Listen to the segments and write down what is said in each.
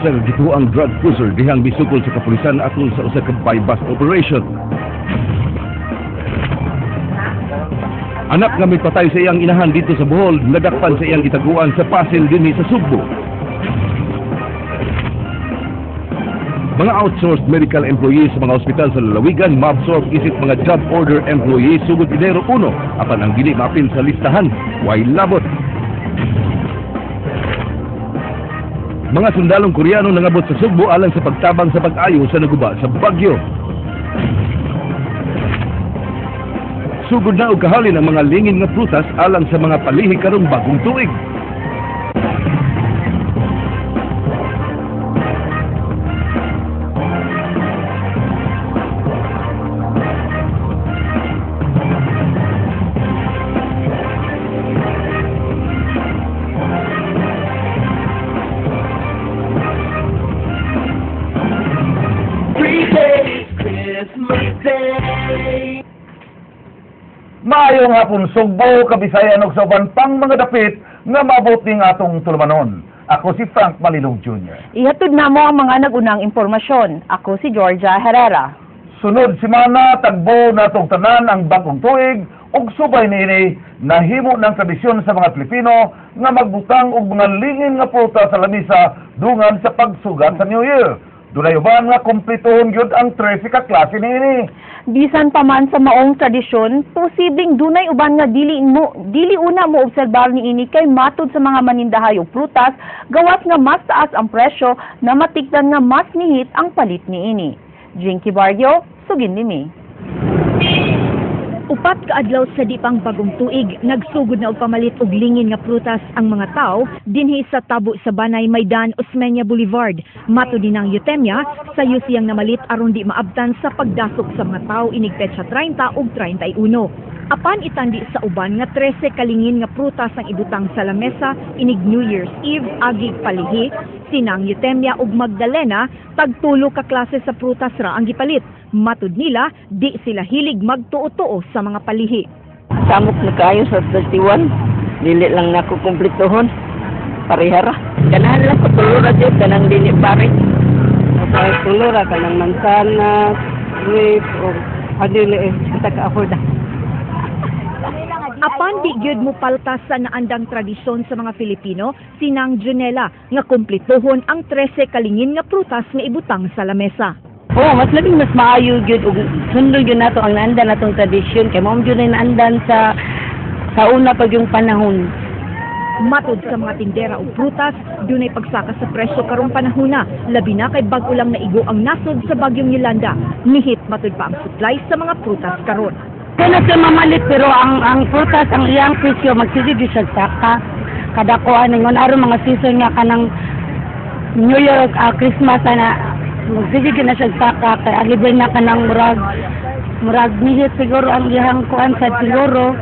Usa ka gituoang drug pusher dihang misukol sa kapulisan atol sa usa ka buy-bust operation. Anak nga mipatay sa iyang inahan dito sa Bohol, nadakpan sa iyang gitaguan sa Pasil dinhi sa Sugbo. Mga outsourced medical employees sa mga ospital sa lalawigan maabsorb isip mga job order employees sugod Enero 1 apan ang dili maapil sa listahan, way labot. Mga sundalong Koreano nangabot sa Sugbo alang sa pagtabang sa pag-ayo sa naguba sa Bagyo. Sugod na og kahalin ang mga lingin nga prutas alang sa mga palihi karong bagong tuig. Maayong hapon Sugbo, Kabisayan ug sa uban pang mga dapit nga maabot ning atong tulumanon. Ako si Frank Malilog Jr. Ihatod namo ang mga nagunang impormasyon. Ako si Georgia Herrera. Sunod semana tagbo natong tanan ang bagong tuig ug subay niini nahimo ng tradisyon sa mga Pilipino nga magbutang og mga lingin nga prutas sa lamisa dungan sa pagsugat sa New Year. Dunay uban nga kumpletohon gyud ang 13 ka klase niini. Bisan pa man sa maong tradisyon, posibleng dunay uban nga dili una mo obserbar niini kay matud sa mga manindahay og prutas, gawas nga mas taas ang presyo na matikdan nga mas nihit ang palit niini. Jinky Barrio, sugin nimi. Upat ka adlaw sa di pang bagong tuig, nagsugod na og pamalit og lingin nga prutas ang mga tao dinhi sa tabo sa Banay Maidan, Osmeña Boulevard. Matud ni nang Eutemia, sayo siyang namalit aron di maabtan sa pagdasok sa mga tao inig petsa 30 ug 31. Apan itandi sa uban nga 13 kalingin nga prutas ang ibutang sa lamesa inig New Year's Eve agig palihi, sinang Eutemia ug Magdalena tagtulo ka klase sa prutas ra ang gipalit. Matud nila, di sila hilig magtuo-tuo sa mga palihi. Samok na kayo sa 31, dili lang nako kumpletohon. Parehara. Ganahan lang ko tulo ra jud kanang dili pare. Okay, tulo ra kanang mansanas, grape o adili kita ka afford. Apan di gyud mo paltas sa naandang tradisyon sa mga Filipino, sinang Junela nga kumpletohon ang 13 kalingin nga prutas nga ibutang sa lamesa. Oo, mas labing mas maayo gyud ug sundon gyud nato ang naandan natong tradisyon kay mao gyud na naandan sa una pag yung panahon. Matod sa mga tindera og prutas, dunay pagsaka sa presyo karong panahona, labi na kay bag-o lang naigo ang nasod sa bagyong Yolanda. Nihit matud pa ang supply sa mga prutas karon. Kaya siya mamalit pero ang prutas ang iyang presyo magsige gyud siya saka kadakuan ningon aron mga season nga kanang New Year Christmas ana magsige gyud na siya saka kay alibre na kanang murag nihit siguro ang iyang kuan sa siguro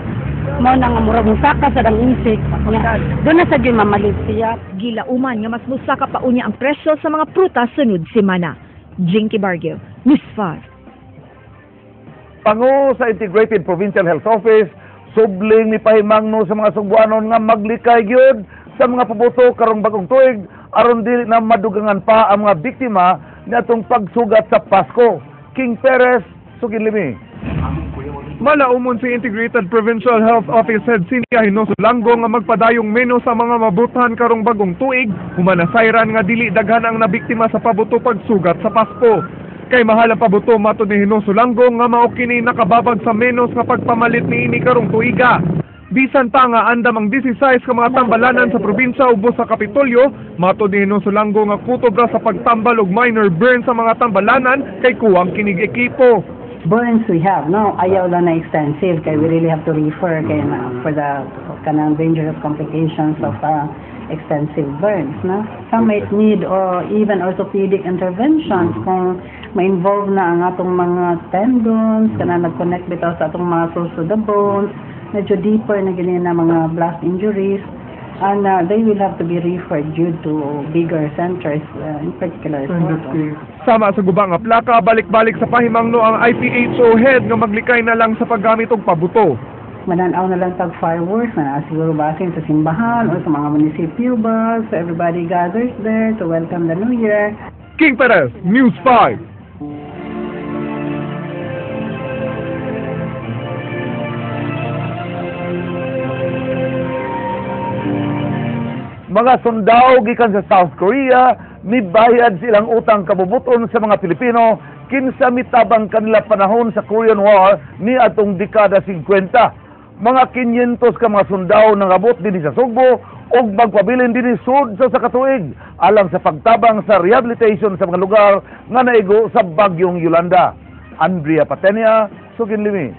mao na nga murag musaka sa ang insect nga doon na sa gyud mamalit siya. Gilauman nga mas musaka pa unya ang presyo sa mga prutas sunod semana. Jinky Barrio, News 5. Pango sa Integrated Provincial Health Office, subling ni pahimangno sa mga Sugbuanon nga maglikay gyud sa mga pabuto karong bagong tuig aron dili na madugangan pa ang mga biktima niadtong pagsugat sa Pasko. King Perez, sugin limi. Malaumon si Integrated Provincial Health Office Head Sinia Hinoso Langgo nga magpadayong menos sa mga mabuthan karong bagong tuig, humanasayran nga dili daghan ang nabiktima sa pabuto pagsugat sa Pasko. Kay mahal ang pabuto matod ni Hinoso Langgo nga mao kini nakababag sa menos nga pagpamalit niini karong tuiga. Bisan pa nga andam ang 16 ka mga tambalanan sa probinsya ubos sa Kapitolyo, matod ni Hinoso Langgo nga kutob ra sa pagtambal og minor burn sa mga tambalanan kay kuwang kinig ekipo. Burns we have, no? Ayaw lang na extensive kay we really have to refer kay na for the kanang dangerous complications of extensive burns, no? Some might need or even orthopedic interventions kung ma-involve na ang atong mga tendons, kanang nag-connect bitaw sa atong muscles to the bones, medyo deeper na gini na mga blast injuries, and they will have to be referred due to bigger centers, in particular. Sama sa guba nga plaka, balik-balik sa pahimangno ang IPHO head nga maglikay na lang sa paggamit og pabuto. Mananaw na lang tag fireworks na naa siguro basin sa simbahan o sa mga munisipyo ba. So everybody gathers there to welcome the New Year. King Perez, News 5. Mga sundao gikan sa South Korea mibayad silang utang kabubuton sa mga Pilipino kinsa mitabang kanila panahon sa Korean War ni atong dekada 50. Mga 500 ka mga sundao nangabot dinhi sa Sugbo ug magpabilin dinhi sud sa sakatuig alang sa pagtabang sa rehabilitation sa mga lugar nga naigo sa bagyong Yolanda. Andrea Patenia, Sugin Limi.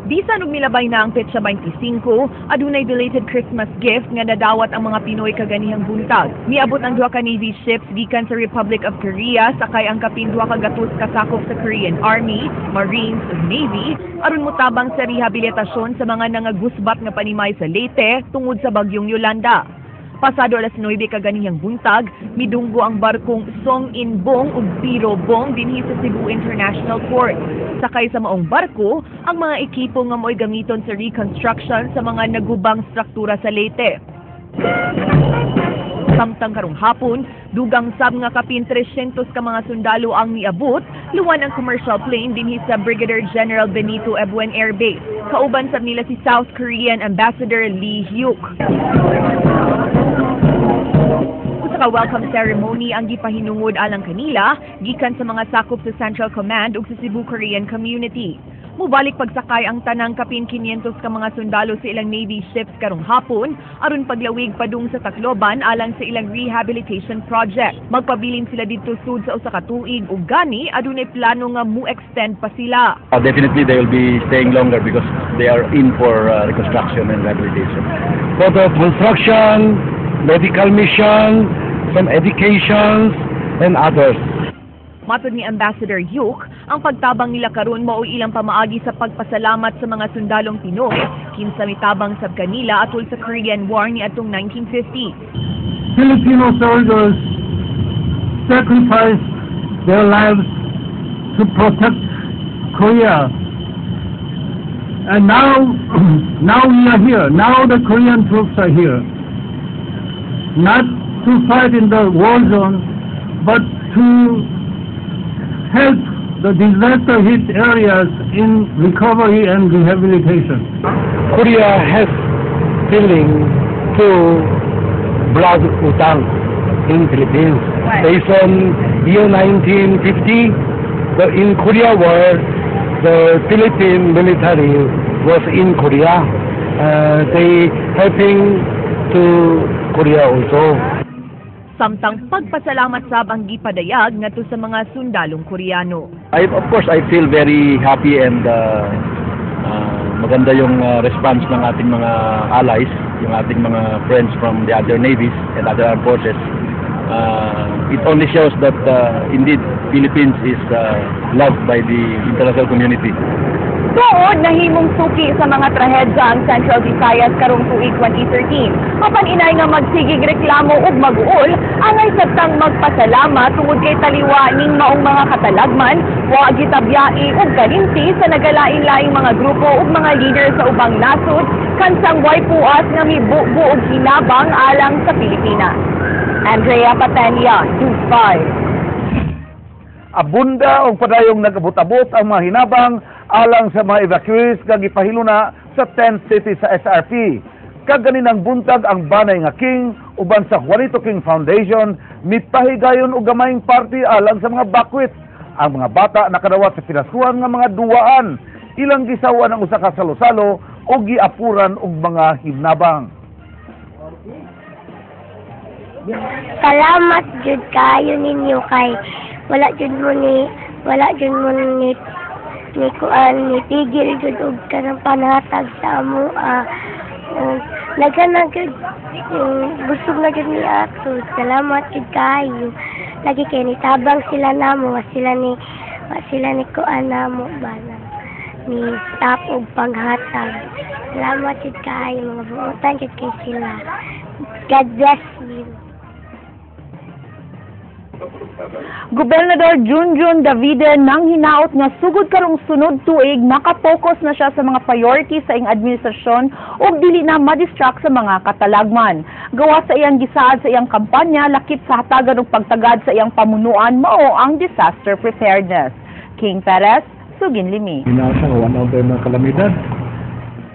Bisan og milabay na ang petsa 25, adunay belated Christmas gift nga nadawat ang mga Pinoy kaganihang buntag. Miabot ang duha ka Navy ships gikan sa Republic of Korea sakay ang kapin 200 kasakop sa Korean Army, Marines ug Navy aron motabang sa rehabilitasyon sa mga nangagusbat nga panimay sa Leyte tungod sa bagyong Yolanda. Pasado alas 9 kaganihang buntag, midunggo ang barkong Song Inbong ug Piro Bong dinhi sa Cebu International Port. Sakay sa maong barko ang mga ekipo nga mo'y gamiton sa reconstruction sa mga nagubang struktura sa Leyte. Samtang karong hapon, dugang sab nga kapin 300 ka mga sundalo ang niabot, luwan ang commercial plane dinhi sa Brigadier General Benito Ebuen Air Base. Kauban sab nila si South Korean Ambassador Lee Hyuk. Usa ka welcome ceremony ang gipahinungod alang kanila gikan sa mga sakop sa Central Command ug sa Cebu Korean Community. Mubalik pagsakay ang tanang kapin 500 ka mga sundalo sa ilang Navy ships karong hapon aron paglawig padung sa Tacloban alang sa ilang rehabilitation project. Magpabilin sila didto sud sa usa ka tuig ug gani adunay plano nga mu-extend pa sila. Definitely they will be staying longer because they are in for reconstruction and rehabilitation. For the construction, medical mission, some educations, and others. Matod ni Ambassador Yuk, ang pagtabang nila karon mao ilang pamaagi sa pagpasalamat sa mga sundalong Pinoy kinsa mitabang sab kanila atol sa Korean War ni atong 1950. Filipino soldiers sacrificed their lives to protect Korea. And now we are here. Now the Korean troops are here. Not to fight in the war zone, but to help the disaster-hit areas in recovery and rehabilitation. Korea has feeling to blood utang in Philippines. Based on year 1950, the in Korea War, the Philippine military was in Korea. They helping to Korea also. Samtang pagpasalamat sab ang gipadayag ngadto sa mga sundalong Koreano. Of course, I feel very happy and maganda yung response ng ating mga allies, yung ating mga friends from the other navies and other armed forces. It only shows that indeed Philippines is loved by the international community. Tuod nahimong suki sa mga trahedya ang Central Visayas karong tuig 2013. Apan inay nga magsigig reklamo ug maguol, angay sabtang magpasalamat tungod kay taliwa ning maong mga katalagman, wa gitabyai ug kalimti sa nagalain-laing mga grupo ug mga leader sa ubang nasod kansang way puas nga mibubo og hinabang alang sa Pilipinas. Andrea Patenia, News 5. Abunda og padayong nagabot-abot ang mga hinabang alang sa mga evacuees nga gipahiluna sa 10 city sa SRP. Kaganinang buntag ang banay nga King uban sa Juanito King Foundation mipahigayon og gamayng party alang sa mga bakwit. Ang mga bata nakadawat sa pinaskuhan nga mga duwaan, ilang gisawan ang usa ka salo-salo o giapuran og mga hinabang. Salamat jud kaayo ninyo kay wala jud mo ni kuan ni pigil jud og kanang panhatag sa amo. Daghan na jud, yung busog na jud ni ato. Salamat jud kaayo lagi kay nitabang sila namo, wa sila ni kuan namo ba na ni stop og paghatag. Salamat jud kaayo, mga buotan jud kay sila. God bless you. Gobernador Junjun Davide nang hinaot nga sugod karong sunod tuig makapokus na siya sa mga priorities sa iyang administrasyon ug dili na ma-distract sa mga katalagman. Gawas sa iyang gisaad sa iyang kampanya lakip sa hatagan og pagtagad sa iyang pamunuan mao ang disaster preparedness. King Perez, Sugin Limi. Hinaot siya nga wala mga kalamidad.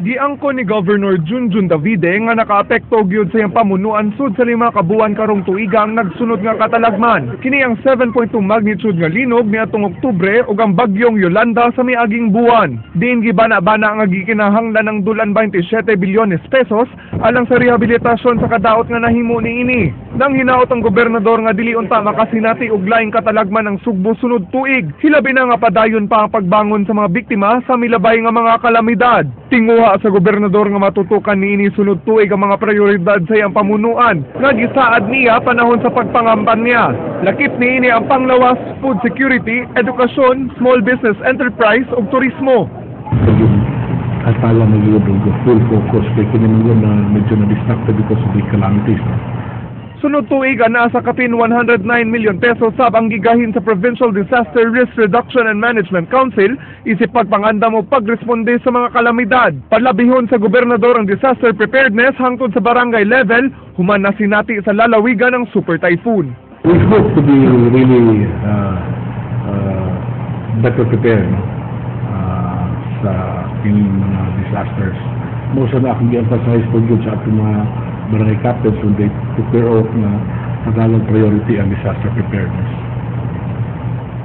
Giangko ni Governor Junjun Davide nga nakaapekto gyud sa iyang pamunuan sud sa 5 ka buwan karong tuiga ang nagsunod nga katalagman. Kini ang 7.2 magnitude nga linog niadtong Oktubre ug ang bagyong Yolanda sa miaging buwan. Diin gibana-bana nga gikinahanglan ng dulan 27 bilyones pesos alang sa rehabilitasyon sa kadaot nga nahimo niini. Nang hinaot ang gobernador nga dili unta makasinati og laing katalagman ang Sugbo sunod tuig. Hilabi na nga padayon pa ang pagbangon sa mga biktima sa milabay nga mga kalamidad. Tinguha sa gobernador nga matutukan niini sunod tuig ang mga prioridad sa iyang pamunuan nga gisaad niya panahon sa pagpangampanya. Lakip niini ang panglawas, food security, edukasyon, small business enterprise ug turismo. Hatala na yun og full focus kay kini man na medyo na distracted because of the calamities. No? Sunod tuig naa sa kapin 109 million pesos sab ang gigahin sa Provincial Disaster Risk Reduction and Management Council isip pagpangandam o pagresponde sa mga kalamidad. Palabihon sa gobernador ang disaster preparedness hangtod sa barangay level, human na sinati sa lalawigan ng super typhoon. We hope to be really better prepared, no? Sa kining mga disasters. Most na akong gi-emphasize po yun sa atong mga barangay captains when they took their oath na madalang priority ang disaster preparedness.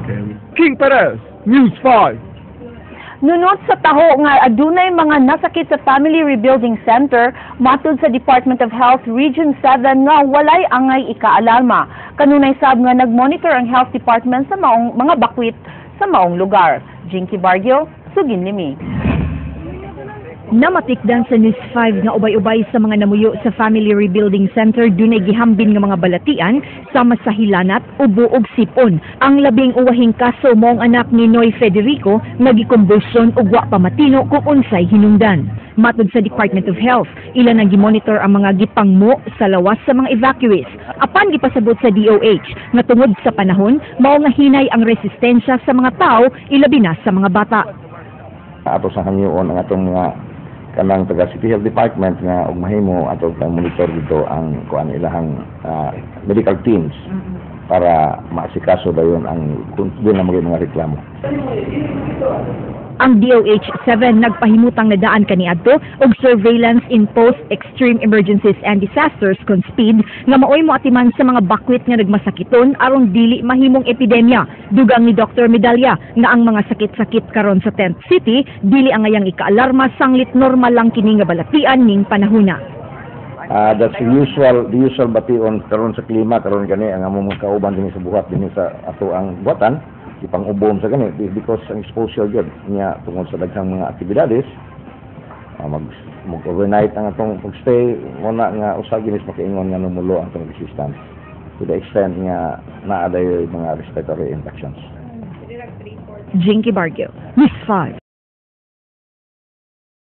Okay. King Perez, News 5. Nunot sa taho nga adunay mga nasakit sa Family Rebuilding Center, matud sa Department of Health Region 7 nga walay angay ikaalarma. Kanunay sab nga nagmonitor ang Health Department sa maong mga bakwit sa maong lugar. Jinky Bargio, Sugin Limi. Namatikdan sa News 5 nga ubay-ubay sa mga namuyo sa Family Rebuilding Center dunay gihambin nga mga balatian sama sa hilanat, ubo ug sipon. Ang labing uwahing kaso mao ang anak ni Noy Federico nga gikombulsyon ug wa pa matino kung unsay hinungdan. Matod sa Department of Health, ila nang gimonitor ang mga gipangmo sa lawas sa mga evacuees. Apan gipasabot sa DOH nga tungod sa panahon, mao nga hinay ang resistensya sa mga tao, ilabi na sa mga bata. Ato sa hangyoon ang atong mga kanang taga City Health Department nga og mahimo ato kang monitor dito ang kuan ilahang medical teams para maasikaso dayon ang kung doon na mga reklamo. Ang DOH 7 nagpahimutang na daan kaniadto og surveillance in post extreme emergencies and disasters kon SPEED nga maoy moatiman sa mga bakwit nga nagmasakiton aron dili mahimong epidemya. Dugang ni Dr. Medalla nga ang mga sakit-sakit karon sa Tent City dili angayang ikaalarma sanglit normal lang kini nga balatian ning panahuna. That's the usual bation karon sa klima karon gani ang among mga kauban dinhi sa buhat dinhi sa ato ang buhatan ipang-ubom sa gani because ang exposure gyud niya tungod sa daghang mga aktibidades, mag overnight ang atong pag-stay mo na nga usa ginis makaingon nga numulo ang atong resistance to the extent nga naa dayoy mga respiratory infections. Jinky Bargio, News 5.